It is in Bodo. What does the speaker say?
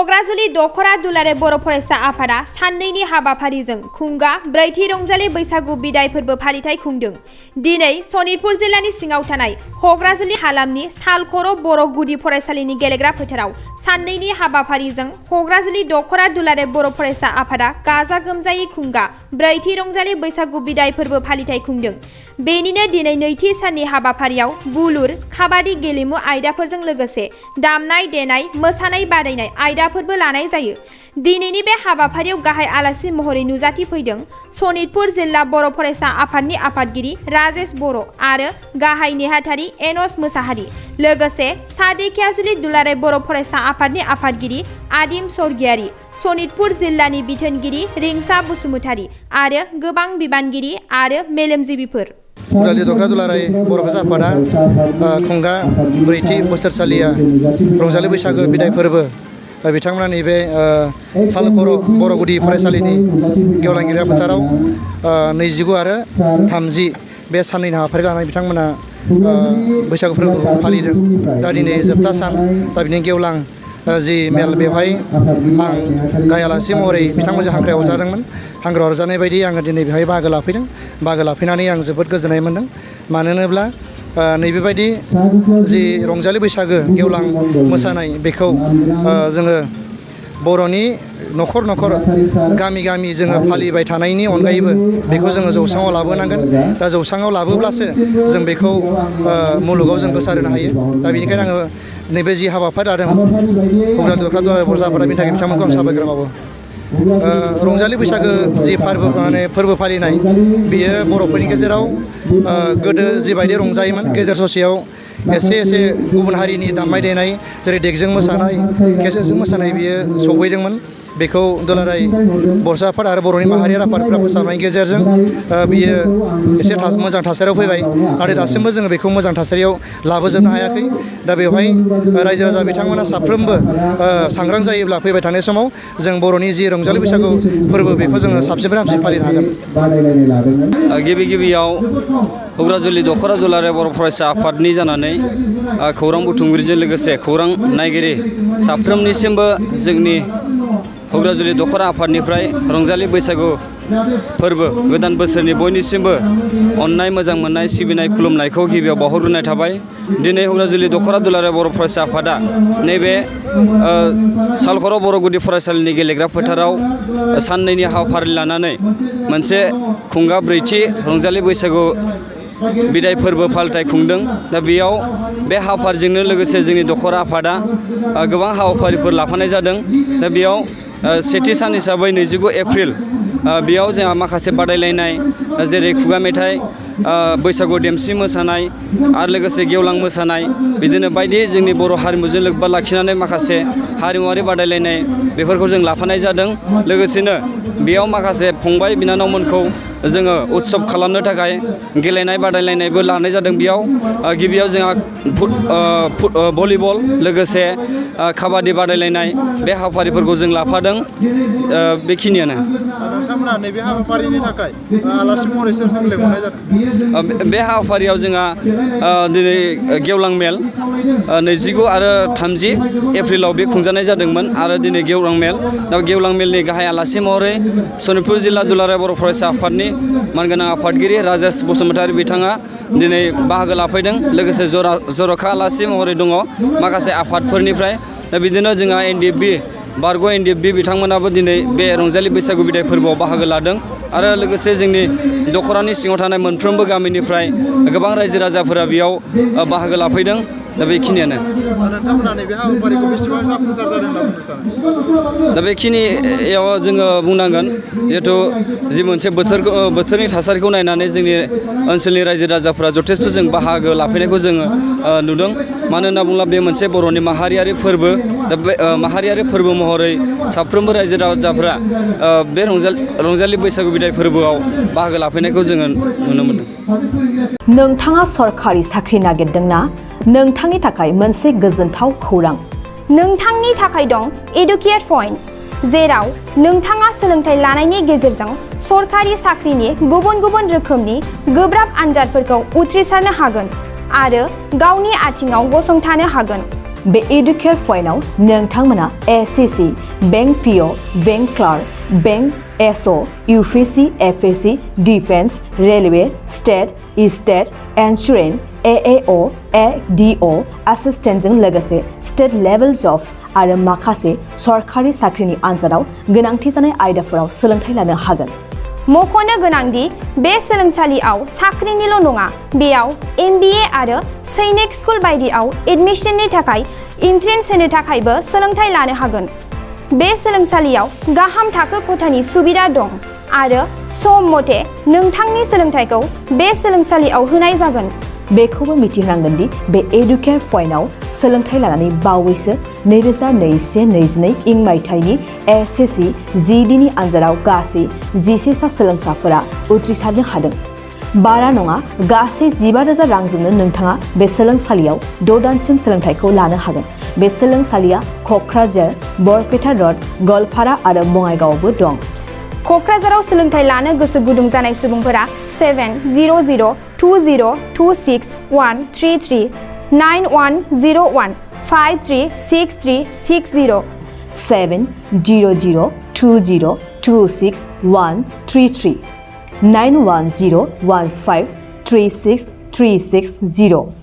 हग्राजुलि दख'र दुलाराय बर' फरायसा आफादा साननैनि हाबाफारिजों खुंगा ब्रैथि रंजालि बैसागु बिदाय फोरबो फालिथाय खुंदों। दिनै सनितपुर जिल्लानि सिङाव थानाय हग्राजुलि हालामनि सालखर' बर' गुदि फरायसालिनि गेलेग्रा फोथाराव साननैनि हाबाफारिजों हग्राजुलि दख'र दुलाराय बर' फरायसा आफादा गाजा गोमजायै खुंगा ब्रैथि रंजालि बैसागु बिदाय फोरबो फालिथाय खुंदों। बेनिनो दिनै नैथि साननि हाबाफारियाव बुलुर काबादि गेलेमु आयदाफोरजों लोगोसे दामनाय देनाय मोसानाय बादायनाय आयदाफोरबो लानाय जायो। दिनैनि बे हाबाफारियाव गाहाय आलासि महरै नुजाथि फैदों सनितपुर जिल्ला बर' फरायसा आफादनि आफादगिरि राजेश बर' आरो गाहाय नेहाथारि एनस मोसाहारि, लोगोसे सा धेकियाजुलि दुलाराय बर' फरायसा आफादनि आफादगिरि आदिम स्वर्गियारि, सनितपुर जिल्लानि बिथोनगिरि रिंसा बसुमतारी आरो गोबां बिबानगिरि आरो मेलेमजिबिफोर। दख'र दुलाराय बर' फरायसा आफादा खुंगा ब्रैथि बोसोरसालिया रंजालि बैसागो बिदाय फोरबो बिथांमोना नैबे सालखर' बर' गुदि फरायसालिनि गेवलां गेलेग्रा फोथाराव 29 आरो 30 बे साननैनि हाबाफारि लानानै बिथांमोना बैसागु फोरबोखौ फालिदों। दा दिनै जोबथा सान, दा बिनि गेवलां जि मेल बेवहाय आं गाहाय आलासि महरै बिथांमोनजों हांख्राय हरजादोंमोन। हांख्राय हरजानाय बायदि आङो दिनै बेवहाय बाहागो लाफैदों। बाहागो लाफैनानै आं जोबोद गोजोननाय मोन्दों। मानो होनोब्ला नैबेबायदि जि रंजालि बैसागो गेवलां मोसानाय बेखौ जोङो बर'नि न'खर न'खर गामि गामि जोङो फालिबाय थानायनि अनगायैबो बेखौ जोङो जौसाङाव लाबोनांगोन। दा जौसाङाव लाबोब्लासो जों बेखौ मुलुगाव जों गोसारहोनो हायो। दा बेनिखायनो आङो नैबे जि हाबाफारि लादों दख'र दुलाराय बर' आफादा, बेनि थाखाय बिथांमोनखौ आं साबायखर बावो। रंजालि बैसागो जि फोरबो फालिनाय बियो बर'फोरनि गेजेराव गोदो जिबायदि रंजायोमोन, गेजेर ससेयाव एसे गुबुन हारिनि दामनाय देनाय जेरै देगजों मोसानाय, केसेटजों मोसानाय बियो सौफैदोंमोन। बेखौ दुलाराय बर'सा आफाद आरो बर'नि माहारियारि आफादफ्रा फोसाबनायनि गेजेरजों बियो एसे मोजां थासारियाव फैबाय। नाथाय दासिमबो जोङो बेखौ मोजां थासारियाव लाबोजोबनो हायाखै। दा बेवहाय रायजो राजा बिथांमोना साफ्रोमबो सांग्रां जायोब्ला फैबाय थानाय समाव जों बर'नि जि रंजालि बैसागु फोरबो बेखौ जोङो साबसिननिफ्राय हामसिन फालिनो हागोन। गिबियाव हग्राजुलि दख'र दुलाराय बर' फरायसा आफादनि जानानै खौरां बुथुमगिरिजों लोगोसे खौरां नायगिरि साफ्रोमनिसिमबो जोंनि हग्राजुलि दख'र आफादनिफ्राय रंजालि बैसागु फोरबो गोदान बोसोरनि बयनिसिमबो अननाय, मोजां मोननाय, सिबिनाय, खुलुमनायखौ गिबियाव बावहरग्रोनाय थाबाय। दिनै हग्राजुलि दख'र दुलाराय बर' फरायसा आफादा नैबे सालखर' बर' गुदि फरायसालिनि गेलेग्रा फोथाराव साननैनि हाबाफारि लानानै मोनसे खुंगा ब्रैथि रंजालि बैसागु बिदाय फोरबो फालिथाय खुंदों। दा बेयाव बे हाबाफारिजोंनो लोगोसे जोंनि दख'र आफादा गोबां हाबाफारिफोर लाफानाय जादों। दा बेयाव सेथि सान हिसाबै 29 एप्रिल बेयाव जोंहा माखासे बादायलायनाय जेरै खुगा मेथाइ, बैसागु देमसि मोसानाय आरो लोगोसे गेवलां मोसानाय, बिदिनो बायदि जोंनि बर' हारिमुजों लोब्बा लाखिनानै माखासे हारिमुवारि बादायलायनाय बेफोरखौ जों लाफानाय जादों। लोगोसेनो बेयाव माखासे फंबाय बिनानावमोनखौ जोङो उत्सब खालामनो थाखाय गेलेनाय बादायलायनायबो लानाय जादों। बेयाव गिबियाव जोंहा भलिबल लोगोसे काबादि बादायलायनाय बे हाबाफारिफोरखौ जों लाफादों। बेखिनियानो। नोंथांमोना नैबे हाबाफारिनि थाखाय आलासि महरै सोर सोर लेंहरनाय जादों? बे हाबाफारियाव जोंहा दिनै गेवलां मेल 29 आरो 30 एप्रिलाव बे खुंजानाय जादोंमोन आरो दिनै गेवलां मेल। दा गेवलां मेलनि गाहाय आलासि महरै सनितपुर जिल्ला दुलाराय बर' फरायसा आफादनि मानगोनां आफादगिरि राजेश बसुमतारी बिथाङा दिनै बाहागो लाफैदों। लोगोसे जर'खा आलासि महरै दङ माखासे आफादफोरनिफ्राय। दा बिदिनो जोंहा NDFB बारग' NDFB बिथांमोनाबो दिनै बे रंजालि बैसागु बिदाय फोरबोआव बाहागो लादों आरो लोगोसे जोंनि दख'रानि सिङाव थानाय मोनफ्रोमबो गामिनिफ्राय गोबां रायजो राजाफोरा बेयाव बाहागो लाफैदों। दा बेखिनियानो। नोंथांमोना नैबे हाबाफारिखौ बेसेबां जाफुंसार जादों होनना बुंनो सानो? दा बेखिनियाव जोङो बुंनांगोन जिहेथु जि मोनसे बोथोरनि थासारिखौ नायनानै जोंनि ओनसोलनि रायजो राजाफोरा जथेस्थ' जों बाहागो लाफैनायखौ जोङो नुदों। मानो होनना बुङोब्ला बे मोनसे बर'नि माहारियारि फोरबो। दा बे माहारियारि फोरबो महरै साफ्रोमबो रायजो राजाफ्रा बे रंजालि बैसागु बिदाय फोरबोआव बाहागो लाफैनायखौ जोङो नुनो मोनदों। नोंथाङा सरखारि साख्रि नागिरदोंना? नोंथांनि थाखाय मोनसे गोजोनथाव खौरां। नोंथांनि थाखाय दं एडुकेट पइन्ट, जेराव नोंथाङा सोलोंथाइ लानायनि गेजेरजों सरखारि साख्रिनि गुबुन गुबुन रोखोमनि गोब्राब आनजादफोरखौ उथ्रिसारनो हागोन आरो गावनि आथिङाव गसंथानो हागोन। बे एडुकेयर पॉइन्टआव नोंथांमोना SSC, bank PO, bank clerk, bank SO, UPSC, FSC, defence, railway, state, state, insurance, AAO, ADO, एसिस्टेन्टजों लोगोसे स्टेट लेभेल जब आरो माखासे सरकारि साख्रिनि आनजादाव गोनांथि जानाय आयदाफोराव सोलोंथाइ लानो हागोन। मख'नो गोनांदि बे सोलोंसालियाव साख्रिनिल' नङा, बेयाव MBA आरो सैनिक स्कुल बायदियाव एडमिशननि थाखाय एन्ट्रेन्स होनो थाखायबो सोलोंथाइ लानो हागोन। बे सोलोंसालियाव गाहाम थाखो खथानि सुबिदा दं आरो सम मथे नोंथांनि सोलोंथाइखौ बे सोलोंसालियाव होनाय जागोन। बेखौबो मिथिनांगोन दि बे एडुकेयर पॉइन्टआव सोलोंथाइ लानानै बावैसो 2021-22 इं मायथाइनि एसएससि GDनि आनजादाव गासै 11 सा सोलोंसाफोरा उथ्रिसारनो हादों। बारा नङा, गासै 15,000 रांजोंनो नोंथाङा बे सोलोंसालियाव 6 दानसिम सोलोंथाइखौ लानो हागोन। बे सोलोंसालिया क'क्राझार, बरपेटा र'ड, गलपारा आरो बङाइगावआवबो दं। क'क्राझाराव सोलोंथाइ लानो गोसो गुदुं जानाय सुबुंफोरा 700-2026-133 9101-536360 700-2026-133 9101536360